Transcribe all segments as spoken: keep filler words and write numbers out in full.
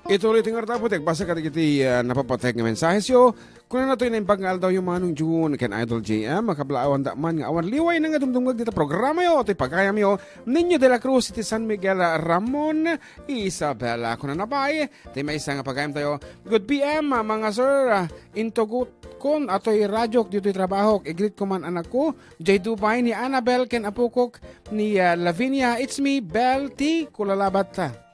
Ituloy ti ngarud, Apo, ti agbasa kadagiti, ah, napapatek nga mensahesyo. Kunana toy naimbag nga aldawyo, Manong June ken Idol J M, makablaawan da man nga awan liwayna nga dumdumngeg dita programayo, toy pagayamyo, Niño de la Cruz, iti San Miguel, ah, Ramon, Isabela. Kunana pay, ti maysa nga pagayamtayo, "Good P M, ah, mga sir, ah, intugotkon atoy radiok ditoy trabahok. I-greet ko man anakko, Jay Dubay, ni Annabel ken apokok ni, ah, Lavinia. It's me, Bel, ti Kulalabat."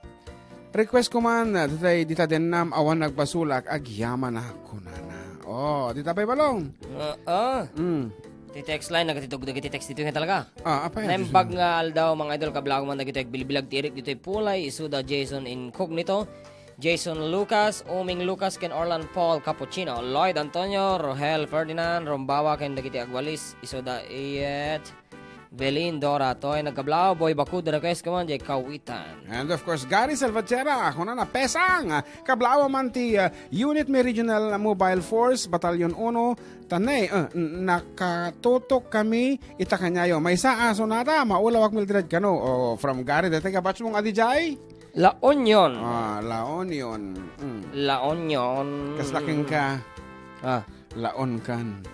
Request ko man, ah, dita, dita dennam, awan nagbasolak, agyamanak, kunana. Oh, dita pay, Balong? Ah, ah. Mm. Ti text line, nagatitog dagiti text dito nga talaga. Ah, apay, Naimbag nga aldaw, mga idol, kablaawan man dagiti agbilbilag ti Eric ditoy Pulay, isuda Jason Incognito, Jason Lucas, Uming Lucas, ken Orlan Paul Cappuccino, Lloyd Antonio, Rohel Ferdinand, Rombawa, ken dagiti agwalis, isuda Iyet, Belin, Dora, toy nagkablaaw, Boy Bakud, request ko man, jay kawitan. And of course, Gary Salvatierra, kunana, "Pesang, kablaawan man ti, uh, Unit Mi Regional Mobile Force, Battalion Uno, tanay, uh, n-, nakatutok kami ita kaniayo. Maysa a sonada, maulawak Mildred kano." Oh, from Gary, dati ka batch mong adi jay? La Union. Ah, La Union. Mm. La Union. Kasla kenka. Ah. La Uncan.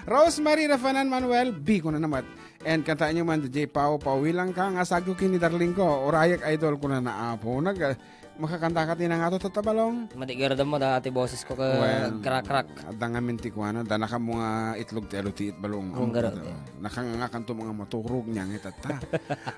Rosemary Rafanan Manuel, B, kunana met. And kantaenyo man, D J Pau, "Pawilang ka nga sago ken ni darling ko. Urayek, idol," kunana, Apo. Nag-, ah, makakanta ka ti nangato, Tata Balong? Madi gardam mo, da, ti boses ko ka Well, krak-krak. Adda ngamin ti kuana, da nakamo nga itlog ti alutiit, Balong. Ang garot, eh. Nakangangakan to mga maturog niya, ngitatta.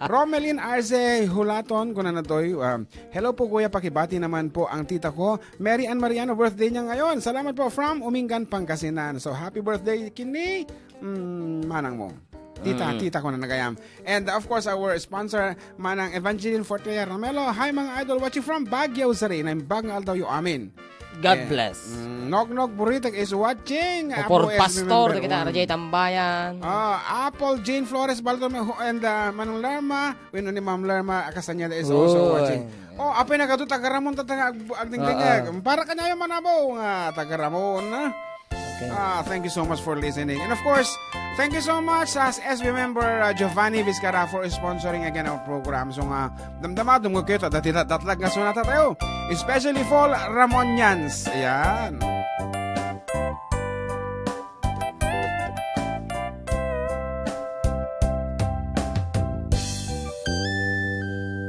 Romelin Arce Hulaton, kunana toy, um, "Hello po, kuya, pakibati naman po ang tita ko. Mary Ann Mariano, birthday niya ngayon. Salamat po from Umingan, Pangasinan." So, happy birthday, kini, mm, manang mo. Tita, Mm. tita ko na nagayam. And of course, our sponsor, Manang Evangeline Fortea Romelo. "Hi, mga idol, watching from Baguio City. Naimbag nga aldawyo amin." God Eh, bless. mm, Nognog Buritek is watching. O, Apo for S B pastor, member kita, one. R J Tambayan. Ah, Apple Jane Flores Baldomero and, uh, Manang Lerma, wenno ni Ma'am Lerma Castañeda is also Uy. watching. Oh, apay nagadu taga Ramon, taga ag-, agdingdingag. Oo. Para kaniayo man, Apo, nga taga Ramon, ah. Okay. Ah, thank you so much for listening. And of course, thank you so much sa S B member, uh, Giovanni Vizcarra for sponsoring again our program. So nga, damdama, dumngeg kayo, ta dati ta-, datlag nga sonata tayo. Especially for Ramonians. Ayan.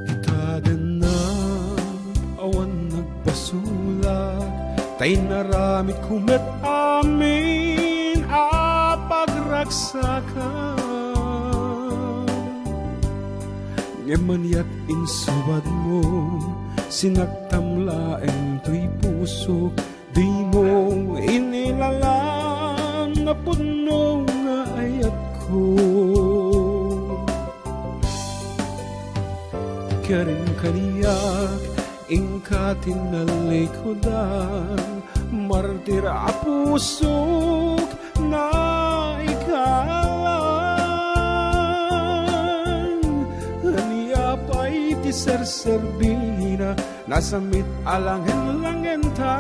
Ita denna awan nagbasolak, ta inaramidko met amin a pagragsakan. Ngem maniat insubadmo, sinaktam laeng toy pusok, dimo inilalang a pudno nga ayatko. Karen kaniak, inka tinalikudan, martir a pusok, naikalang. Ania pay ti serserbina, nasamit a langen-langenta.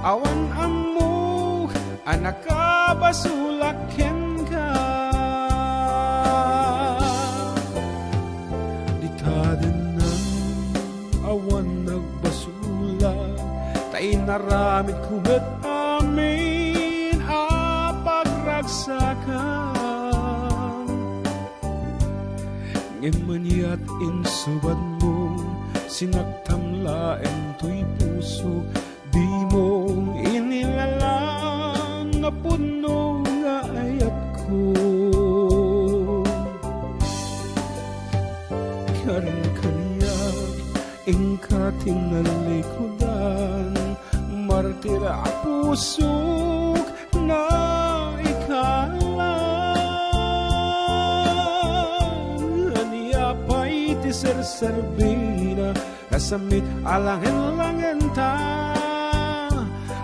Awan ammok a nakabasolak kenka. Dita denna awan nagbasolak, ta inaramidko met amin a pagragsakan. Ngem maniat insubadmo, sinaktam laeng toy pusok, dimo inilalang a pudno nga ayatko. Karen kaniak, inka tinalikudan, martir a pusok, naikalang. Ania pay ti serserbina, nasamit a langen-langenta.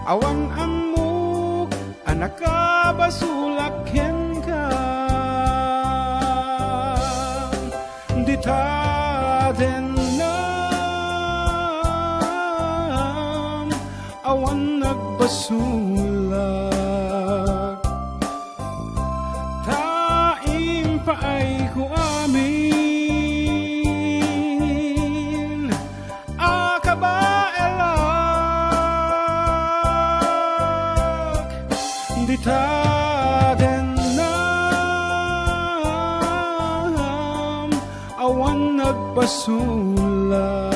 Awan ammok a nakabasolak kenka. Dita dennam awan nagbasolak, ta impaayko amin. Awan nagbasolak.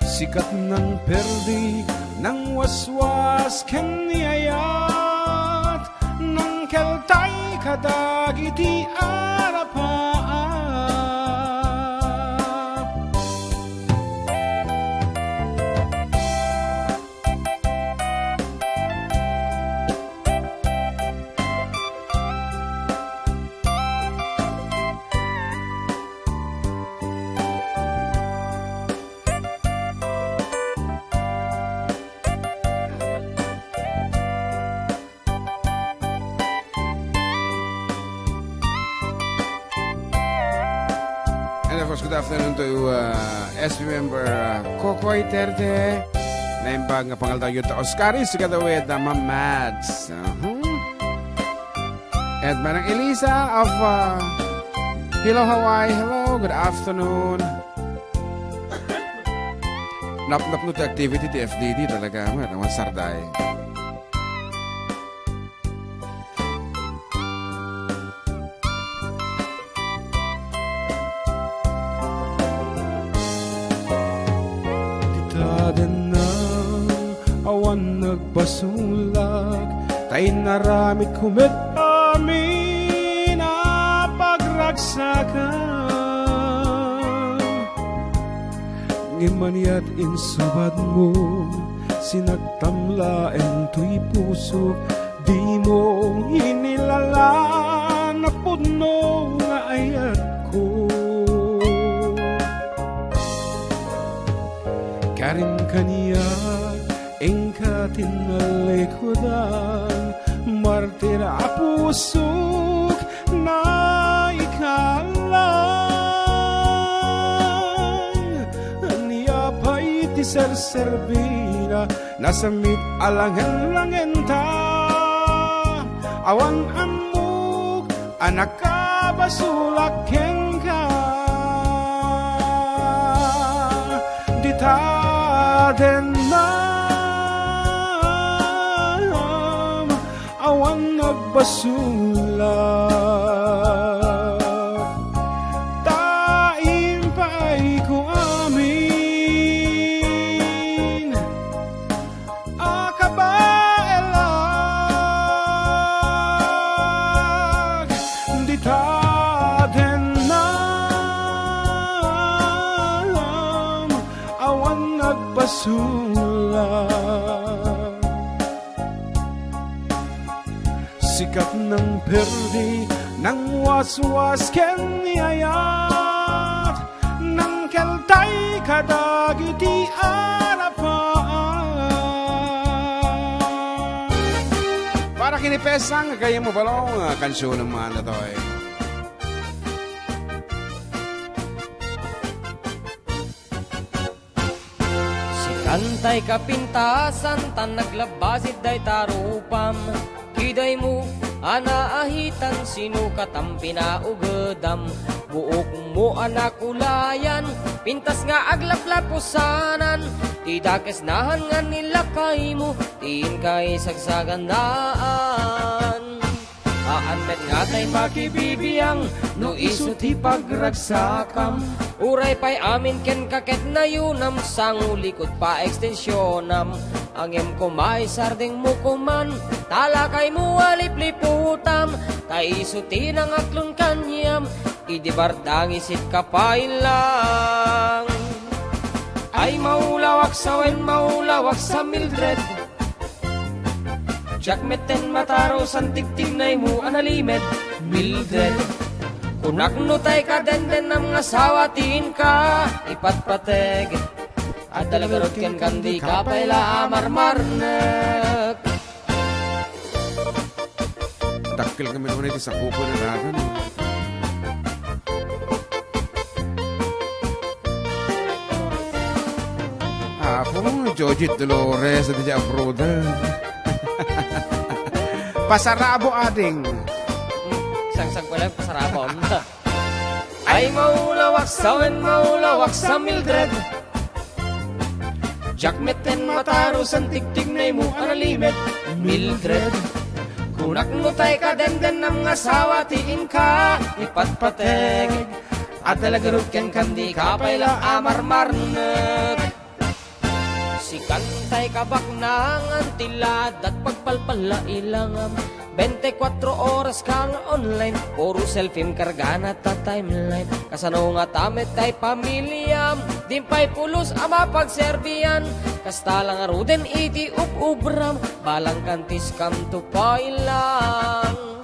Sikat nang perdi, nang waswas ken ni ayat, nang keltay kadagiti arapaap. And of course, good afternoon to uh, S P member uh, Kokoy Terte. Naimbag nga pangaldaw yuta Oscaris together with uh, Ma'am Mads. Uh-huh. And Manang Elisa of uh, Hello Hawaii. Hello, good afternoon. Napnapno ti activity ti F D D talaga. Well, naman sarday. Dita denna awan nagbasolak, ta inaramidko met amin a pagragsakan. Ngem maniat insubadmo, sinagtam laeng toy pusok, dimo inilalan a pudno nga ayatko. Karim kaniak, inka tinalikudan, martir a pusok, naikalang. Ania pay ti serserbina, nasammit a langen-langenta. Awan ammok a nakabasolak kenka. Dita dennam, awan nagbasolak. Ta impaayko amin a kabaelak. Dita dennam, awan nagbasolak. Sikat nang perdi, nang waswas ken ni ayat, nang keltay kadagiti arapaap. Para ken ni Pesang, kayatmo balong, ah, kansionem man daytoy. Sikan tay kapintasan, tan naglabasit dayta rupam. Kidaymo a naahitan, sinukatam, pinaugedam. Buokmo a nakulayan, pintas nga aglaplapusanan. Ti dakes nahan nga ni lakaymo, ti inka isagsaganaan. Haan met nga tay makibibiang no isu ti pagragsakam. Uray pay amin kenka ket nayunam, sango, likod, paekstensionam. Ngem koma isardengmo koman, ta lakaymo a lipliputam, ta isu ti nangaklon kaniam, idi bardangisit ka pay lang. Ay, maulawak sa wen, maulawak sa Mildred. Diak metten mataro san tigtignaymo a nalimed, Mildred. Kunak no tay kadendennam nga asawa ti inka ipatpateg. Adda la garud kenka, dika pay la a marmarnek. Dakkel kami naman iti sakupan a dagan. Apo, Jojit Dolores, iti abroad. Pasarabo, ading. Sangsang ko lang, pasarabo. Ay, maulawak sa wen, maulawak sa Mildred. Diak metten mataro san tigtignaymo a nalimed, Mildred. Kunak no tay kadendennam nga sawa ti inka ipatpateg. Adda la garud kenka, dika pay la a marmarnek. Sikan tay kabaknangan ti ladat, pagpalpal la ilangam. Bente kuatro oras ka nga online, puro selfiem kargana ta timeline. Kasano ngata met tay pamiliam? Di pay pulos a mapagserbian. Kasta la ngaruden iti ub-ubram, balang kantis kamto pay lang.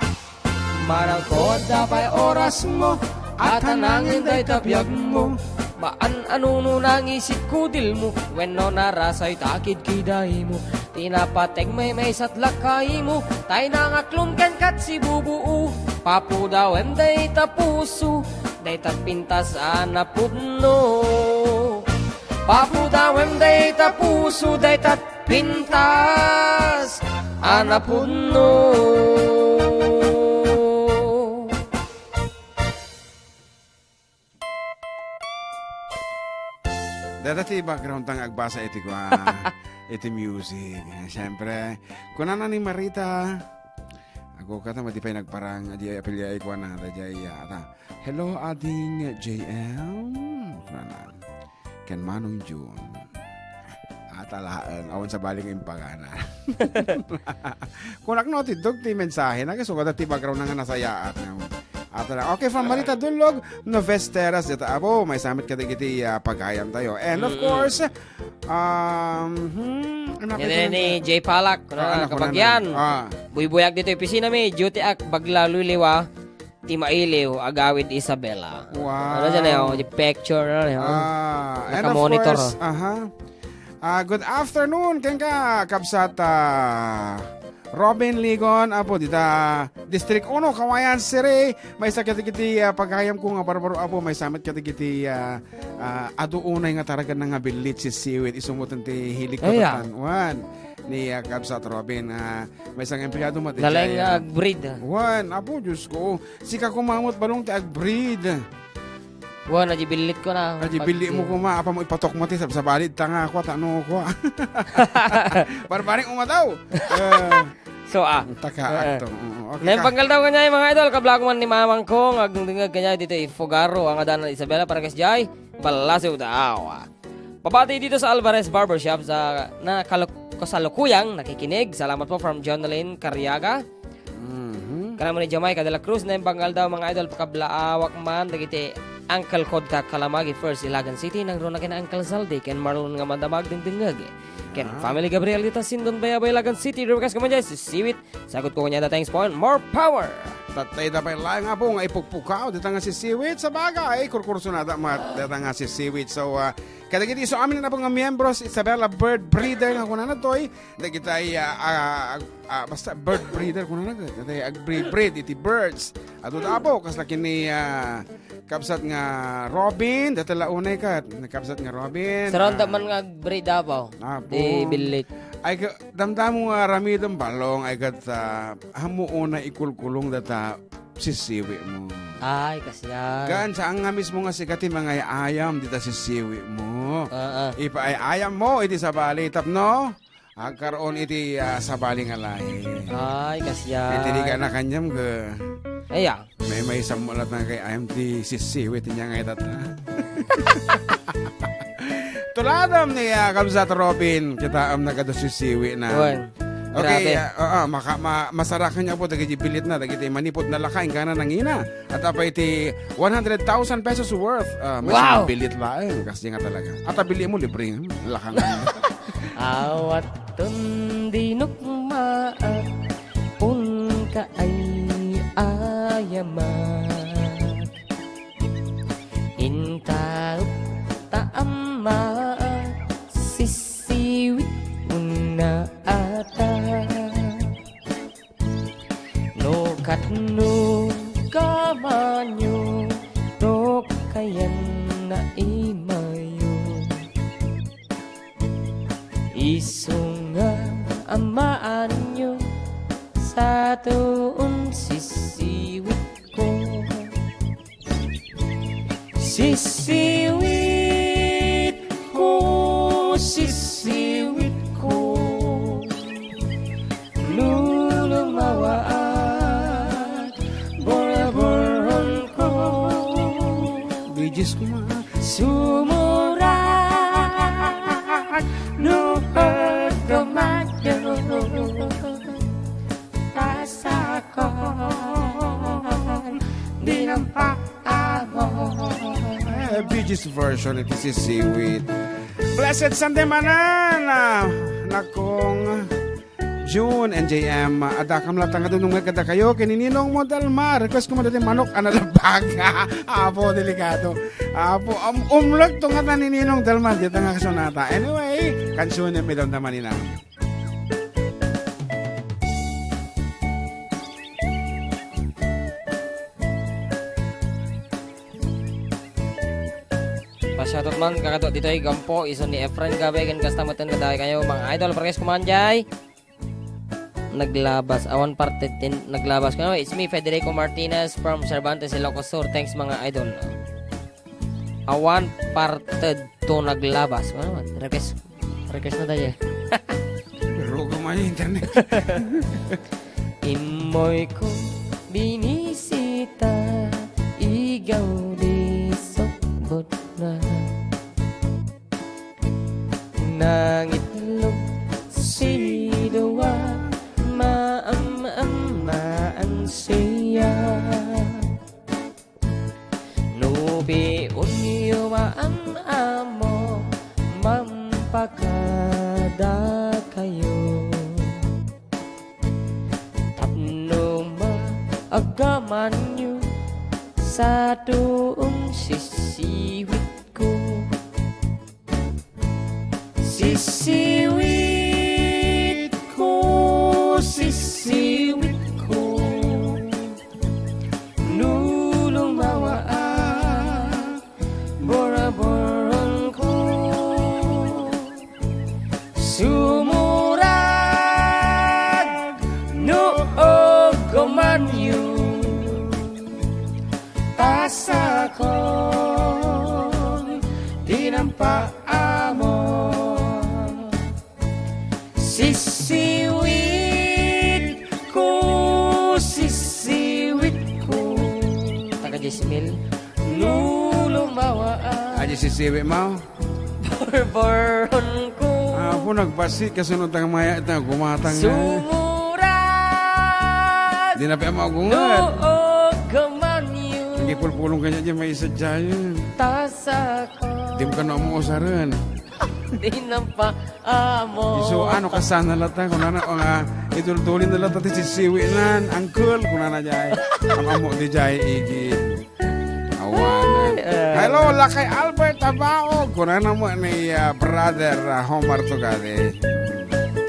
Manangko, adda pay orasmo, atanangen dayta biagmo. Maan a nuno nangisit kudilmo, wenno narasay ta kidkidaymo. Ti napateg maymaysat lakaymo, tay nangaklom kenka ti bubuu. Papudawem dayta puso, dayta pintas a napudno. Papudawem dayta puso, dayta pintas a napudno. Dayta ti background ta nga agbasa iti kua, iti music. Siyempre, kunana ni Marita, ago ka ta, madi pay nagparang, adi ay apilya ay kuana, dayjay, ah, ata. Hello, Ading J M. Kunana. Ken Manong Jun. Ata laeng, awan sabali nga impagana. Kunak no, tiddog ti mensahe na, kaso kada ti background na nga nasayaat nga. Ata lang. Okay, from Marita Dulog, Novesteras, dita, abo, maysa met kadagiti, ah, pagayam tayo. And of Mm-mm. course, um, hmm, ano Yan pa ni yun? J Palak, no, Ah, ah, ano ko na kapagyan. na? Ah. Buybuyag dito, opisina mi, duty ak, bagla, luliwa, ti mailiw, agawid Isabela. Wow. Ano dyan, eh, oh, di picture, ano, eh, oh. Ah, and of Naka-monitor, course, oh. aha. Ah, good afternoon, kenka, kabsat, ah, Robin Ligon, apo, dita, District Uno, Kawayan City, maysa kadagiti, ah, pagayam ko nga barbaro, apo, maysa met kadagiti, ah, ah, adu unay nga taragan na nga billit, sisiwit, isu met ti hilig Ay, ah. kabataan. Wan, ni, ah, kabsat Robin, ah, maysa nga empleyado met, Lalay ijay, nga ah, agbreed, ah. Wan, apo, Diyos ko, sika kumamot balong ti agbreed. Wan, adi billit ko na. Adi billit mo Pag- kuma, apa mo ipatok mo ti sabsabali, ta nga, kwa, tano, kwa. Barbaring umadaw. Eh, So, ah. Taka, Eh, eh. ato. Oo, okay Naimbag nga aldaw kaniay, mga idol, kablak man ni mamang ko, nga agdengdengngeg kaniay dito i Fogaro, ang adanan Isabela, para kas jay, Palacio, Daaw. Pabati dito sa Alvarez Barbershop sa, na kaluk-, kasalukuyang nakikinig. Salamat po from Jonalyn Cariaga. Mhm. Kanamo ni Jamaica de la Cruz, naimbag nga aldaw, mga idol, pakablak man dagiti uncle kod kakalamagi first Ilagan City, nang runa ken Uncle Zaldi, ken Marlon nga mandamag dingdingngeg. Ken Ah. family Gabriel dita Sindon, Bayabay, Ilagan City, Rojas, Kamanjay, Sisiwit, Sagut ko kaniada, thanks po and more power. Tattay da pay laeng, apo, nga ipukpukaw dita nga sisiwit. Sabagay, kurkursunada met dita nga sisiwit. So, ah, kadagiti isu amin, apo, nga miyembros, Isabela bird breeder nga kunana toy, dagitay, ah, ah, ah, basta bird breeder kunana, dagitay agbreed iti birds. Adu da, apo, kasla ken ni, ah, kabsat nga Robin, dayta la unay ket, kabsat nga Robin, Saron ah, da man nga breed, apo. Apo. Di billit. Ay, ka-, damdamo nga aramidem balong, ay ket, ah, ammo unay ikulkulong dayta sisiwitmo. Ay, kasian. Gaan, saan nga mismo nga sika ti mangay-ayam dita sisiwitmo. Ah, ah. Ipaay-ayam mo iti sabali tapno agkaroon iti, ah, sabali nga lahi. Ay, kasian. Iti di ka nakanyam, ga. Ay, ah. May, may sammulat na kay ayam ti sisiwit niya nga itata. Tuladam ni, ah, Kabsat Robin, kita am nagado sisiwi na. Wen. Okay, Grabe. ah, oo, maka-, ma-, masarakan niya po, dagiti bilit na, dagiti manipod na laka, ingkana nangina. At apa iti one hundred thousand pesos worth, ah, may Wow! bilit laeng, kasi nga talaga. At abili mo, libre, hmm, lakang. Awat tundinok maak, unka ay ayamak. Intaep ta ammaak, sisiwit unna ata. No katno kamanyo, no kayan na imayo. Isu nga amaanyo, sa tuon sisiwit ko. Sisiwit ko, sisiwit ko. Lulumawa Sumurag no pagdumadyo, pasakon di nang paamo. Eh, Bee Gees version iti Sisiwit. Blessed Sunday manen, ah, nakong June and J M, adda kam latta nga dunong nga kadakayo, ken ni Ninong mo Delmar, request ko man dati manok a nalabag. Apo, delikado. Apo, um, umlek to nga ta ni Ninong Delmar, dita nga kasunata. Anyway, kansunem mi damdama nina. Pa-shoutout man, kakadua ditoy Gampo, isu ni Efren Gabe, ken kasta metten kadakayo, mga idol, pares kuman jay. Naglabas, awan parte tin, naglabas ko. It's me, Federico Martinez from Cervantes, Ilocos Sur. Thanks, mga idol. Awan parte to naglabas. Ano man? Request, request na tayo eh. Pero kung may internet. Immoy ko binisita, igaw di sukbot na. Nangitlog si Dua, maam-amaan siya. No piunyo maam-amo, mampakada kayo. Tapno maagamanyo sa duong sisiwit ko. Sisiwit ko, sisiwit ko, no lumawaak, borboron ko. Sumurag no agamanyo, pasakon di nang paamo. Sisiwit ko, sisiwit ko. Taga Jezmil. No lumawaak. Adi sisiwit mo? Borboron ko. Apo, nagbasi, kasunod ang maya, ito, gumatang na. Sumurag. Di na pa magungat. No agamanyo. Nagipulpulong kanya dyan, may isa dyan. Tasakon. Di mo ka na umuusaren. Di na pa amo. So, ano ka sana lata? Kunana, o nga, itultulin na lata ti sisiwinan. Uncle, kunana jay. Ang amo di jay, igi. Awan. Ay, ay. Hello, Lakay Albert Abao. Kunana mo ni, ah, brother, ah, Homer Tugade.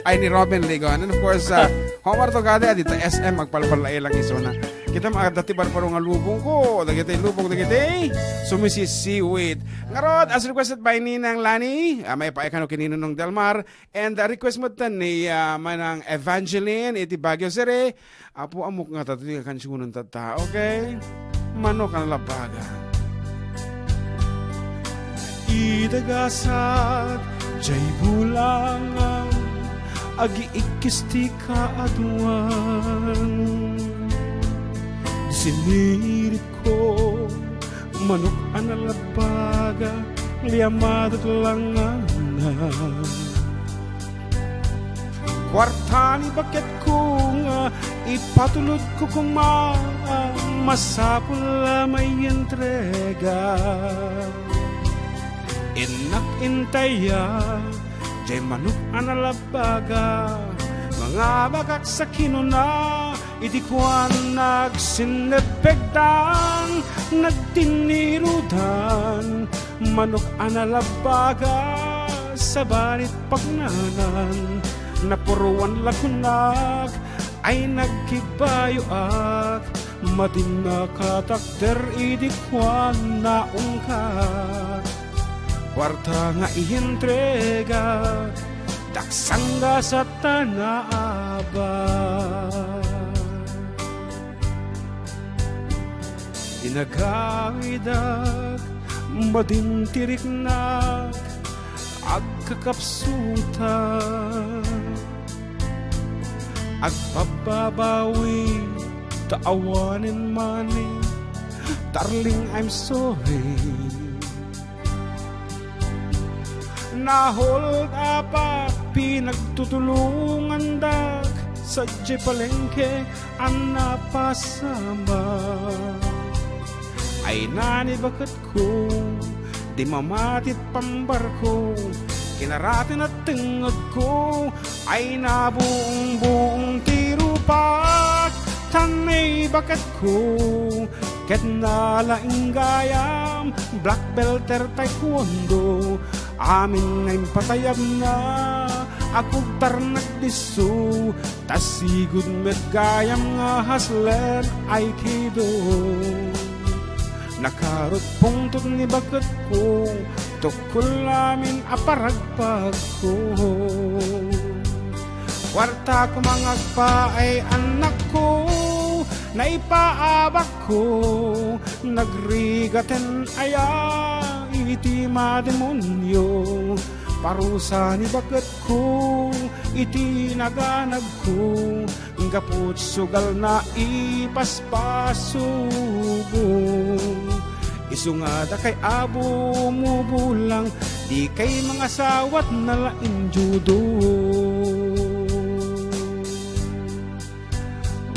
Ay, ni Robin Ligon. And of course, ah, Homer Tugade, adita S M, agpalpalay lang isuna. Kita mga dati barbaro nga lubong ko. Dagiti lubong, dagiti sumisisiwit. Ngarod, as requested by Ninang Lani, ah, may paikano kini Nonong Delmar, and, ah, request mo tan ni, ah, Manang Evangeline, iti Baguio City. Apo, amok nga tato, ti kansunan tatta, okay? Manok a nalabaga. Ita gasat, jay bulangan, agiikkis ti kaaduan. Sinirit ko, manok a nalabaga, liamadak langana. Kuarta ni baketko nga ipatulodko koma, masapul a maientrega. Innak intaya, jay manok a nalabaga, mangabakak sa kinuna, iti kuan nagsinnepegdan, nagtinnirudan, manok a nalabaga, sabalit pagnanan, napuruan la kunak, ay nagkibayoak, madin nakatakder idi kuan naungkak. Kuarta nga ientrega, daksangga sa tanaaba. Inagawidak, madin ti riknak, agkakapsutak. Agpabbabawi, ta awanen money. Darling, I'm sorry. Na-hold up a pinagtutulongandak sadiay palengke a napasamak. Ay nani baketko, di mamatit pambarko, kinarati na tengngedko, ay nabuong-buong tirupak, tan ay baketko, ket nalaing gayam, black belt taekwondo, amin nga impatayabna, agkugtar nagdisso, ta sigud met gayam nga hustler, aikido. Nakarot pungtot ni baketko, tukol amin a paragpagko. Kuarta kumangagpa ay annakko, naipaabakko, nagrigaten aya iti mademonio. Parusa ni baketko iti naganagko, gapu sugal na ipaspasubong. Isu nga dakay a bumubulang, dikay mangasawat nalaing judo.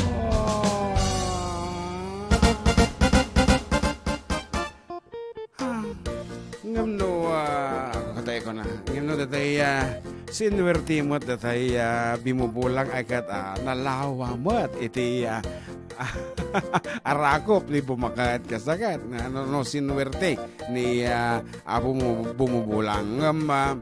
Ah. Ah, ngem no, ah, ako katay ko na. Ngem no, datay, ah, sinuwerte met datay, ah, bimubulang ay ket, ah, nalawa met iti, ah, arakop ni bumaket kasagat. Na, no, no, sinuwerte ni, ah, Apo mu-, bumubulang. Ngem, ah,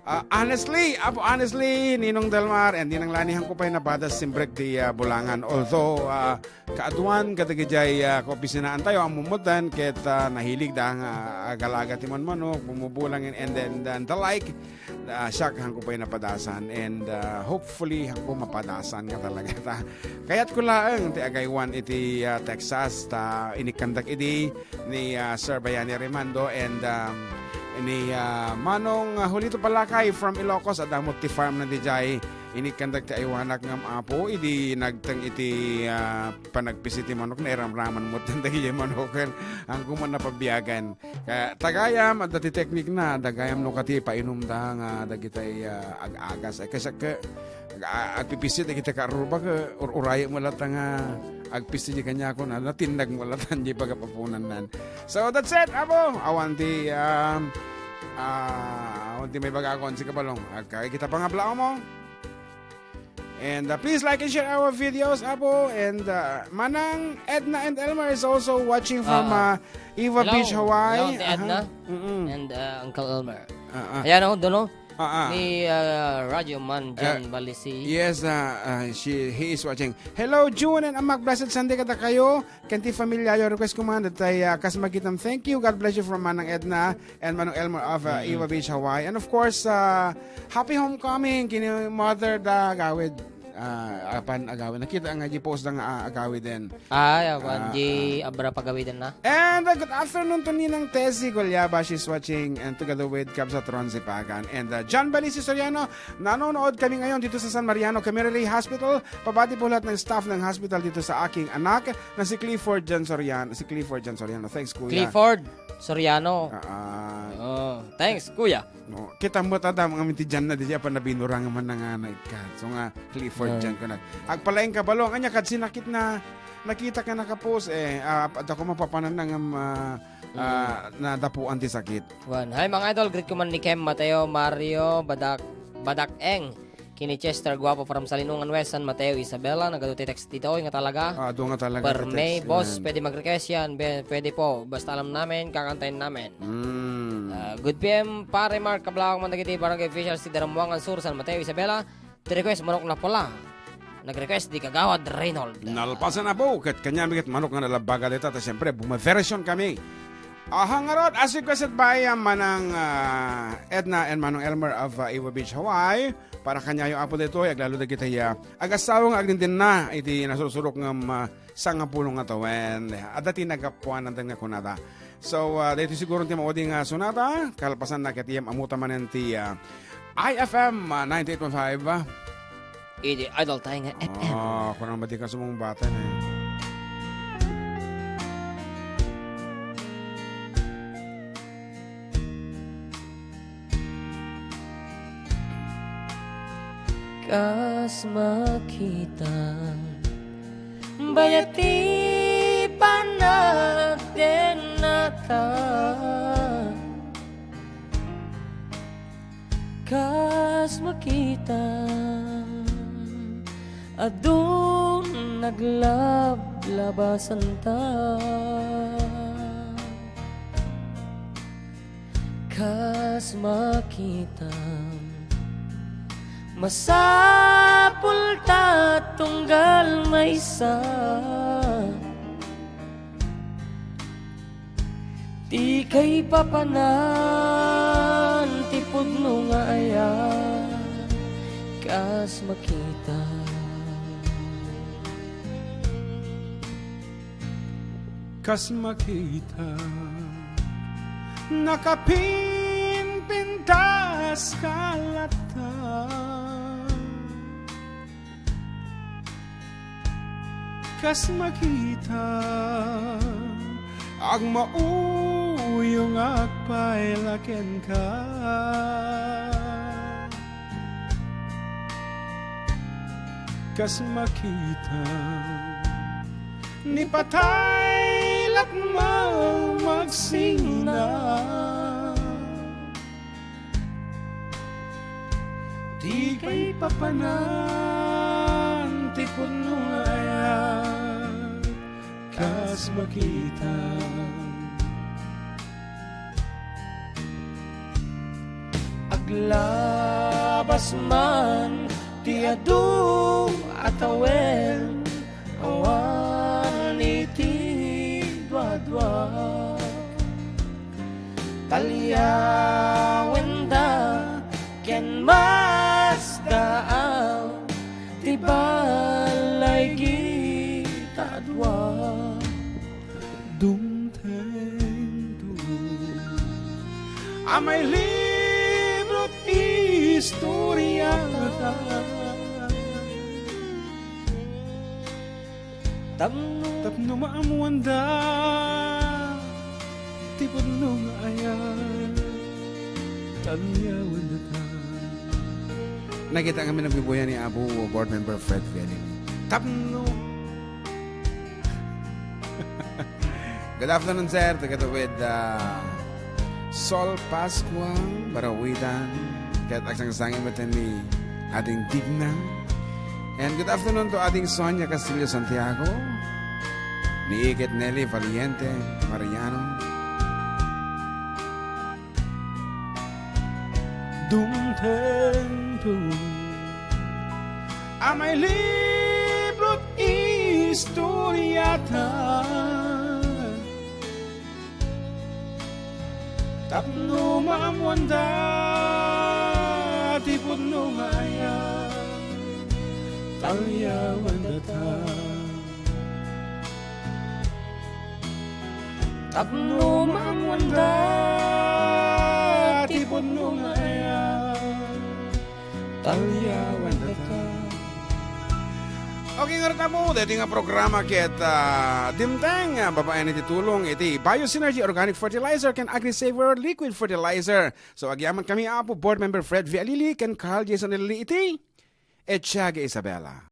ah, honestly, Apo, honestly, Ninong Delmar, and Ninang Lani, hanko pay napadas simrek ti, ah, bulangan. Although, ah, kaaduan kadagijay, ah, kaopisinaan tayo, ammo metten ket, ah, nahilig da nga agalaga ti manmanok, bumubulang, and, and then, then the like. Ah, siak, hanko pay napadasan, and, ah, hopefully, hanko mapadasan nga talaga ta. Kayatko laeng ti agaywan iti, ah, Texas, ta inikkandak idi ni, ah, Sir Bayani Rimando and, um, ni, ah, Manong, ah, Julito Palakay from Ilocos, adda met ti farm na dijay. Inikkandak ti aywanak ngem Apo, idi nagteng iti, ah, panagpisi ti manok, nairamraman met dagiti manoken. Hanko met napabiagan. Kaya, ta gayam, adda ti teknikna, adda gayam no kati painumda nga dagitay, ah, ag-agas. Ay, kaysa ke, ag-, agpipisi dagitay karruba ke, ur-, urayek mo latta nga agpisi di kanya ko na, natinnag mo latta di pagapapunan nan. So, that's it, Apo. Awan ti, um, ah, awan ti may bagakon si Kabalong. Agkay kita pangablao mo. And, uh, please like and share our videos, Apo. And, uh, Manang Edna and Elmer is also watching from, Ah, ah. uh, Eva Hello. Beach, Hawaii. Hello, Auntie Edna. Aha. Mm-mm. And, uh, Uncle Elmer. Ah, ah. Ayan, oh, doon, oh. Ah, ah. Ni, uh, Radyo Man Jan Uh, Balisi. Yes, uh, uh, she, he is watching. Hello, June and Amak. Blessed Sunday kadakayo. Ken ti familiayo, request ko man, datay, ah, kas magitam. Thank you. God bless you from Manang Edna and Manong Elmer of, ah, Mm-mm. Eva Beach, Hawaii. And of course, ah, happy homecoming kini mother da agawid. Ah, apan agawid. Nakita nga di post da nga, ah, agawid din. Ay, awan, Ah, di ah. abra pagawiden na. And, uh, good afternoon to Ninang Tessie Gulyaba. She's watching and together with Kabsat Ron Zipagan. And, uh, John Balisi Soriano, nanonood kami ngayon dito sa San Mariano Community Hospital. Pabati po lahat ng staff ng hospital dito sa aking anak na si Clifford John Soriano. Si Clifford John Soriano. Thanks, Kuya. Clifford Soriano. Ah, ah. Oh, thanks, Kuya. No, kita mo, tata, mga minti dyan na, di siya pa nabinurang man na nga na ikat. So nga, Clifford Ah. John ko na. Agpalaing Kabalong, anya, kad sinakit na, nakita ka nakapost, eh, ah, adda ko mapapanan na nga, ah, Mm. ah, nadapuan ti sakit. Wan. Hi, mga idol. Greet ko man ni Kem Mateo, Mario, Badak, Badak Eng. Kini Chester Guapo from Salinungan West, San Mateo, Isabela. Nagadu ti text ditoy nga talaga. Ah, adu nga talaga Per ti me, text boss, yan. Pwede mag-request yan. Be-, pwede po. Basta alam namin, kakantahin namin. Mm. Ah, good P M, pare Mark, kablawak man dagiti barangay officials ti Daramuangan Sur, San Mateo, Isabela. Ti request, Manok na Pula. Nag-request di Kagawad Reynold. Nalpasan na po, ket kanya mi ket manok nga nalabaga dita, ta siyempre, bumaversion kami. Aha ngarud, as requested by, ah, Manang, ah, Edna and Manong Elmer of, ah, Eva Beach, Hawaii. Para kanyayo, Apo, ditoy, aglalo dagiti, ah, agasawa nga agdindinna iti nasursurok nga, ah, sangapulo nga tawen. Adda ti nagapuanan nga kunada. So, ah, daytoy siguro ti maudi nga sonata, kalpasan na ket iyam amuta manen ti, ah, I F M, ah, ninety-eight point five, ah. Idi Idol tayo nga F M. Ah, kunang madi ka sumong bata na, eh. Kas makita, bayat ti panagdennata. Kas makita, adun naglablabasanta. Kas makita, masapul ta tunggal maysa. Ti kaipapanan ti pudno nga ayat, kas makita. Kas makita, nakapinpintas ka latta. Kas makita, agmauyong agpayla kenka. Kas makita, ni patay latmo magsingna. Ti kaipapanan ti pudno nga ayat, kas makita. Aglabas man ti adu a tawen, awan iti duadua. Talyawenda ken masdaaw ti balay kita a dua. Dumtengto a mailibrot istoriata. Tapno Tapno maammoanda ti pudno nga ayat, talyawendata. Nakita ngamin a buybuya ni Apo Board Member Fred Felix. Tapno Good afternoon, sir. Together with, uh, Sol Pascuang, Barawidan, ket agsangsangi met ni Ading Digna. And good afternoon to Ading Sonia Castillo Santiago, ni Iket Nelly Valiente Mariano. Dumtengto a mailibrot istoriata. Tapno maammoanda ti pudno nga ayat, talyawendata. Tapno maammoanda ti pudno nga ayat, talyawendata. Okay, ngarud, Apo, daytoy nga programa ket, ah, dimteng, ah, babaen iti tulong iti Bio Synergy Organic Fertilizer ken Agri Saver Liquid Fertilizer. So, agyamankami, Apo Board Member Fred V. Alili ken Carl Jason Alili iti Etiaga Isabela.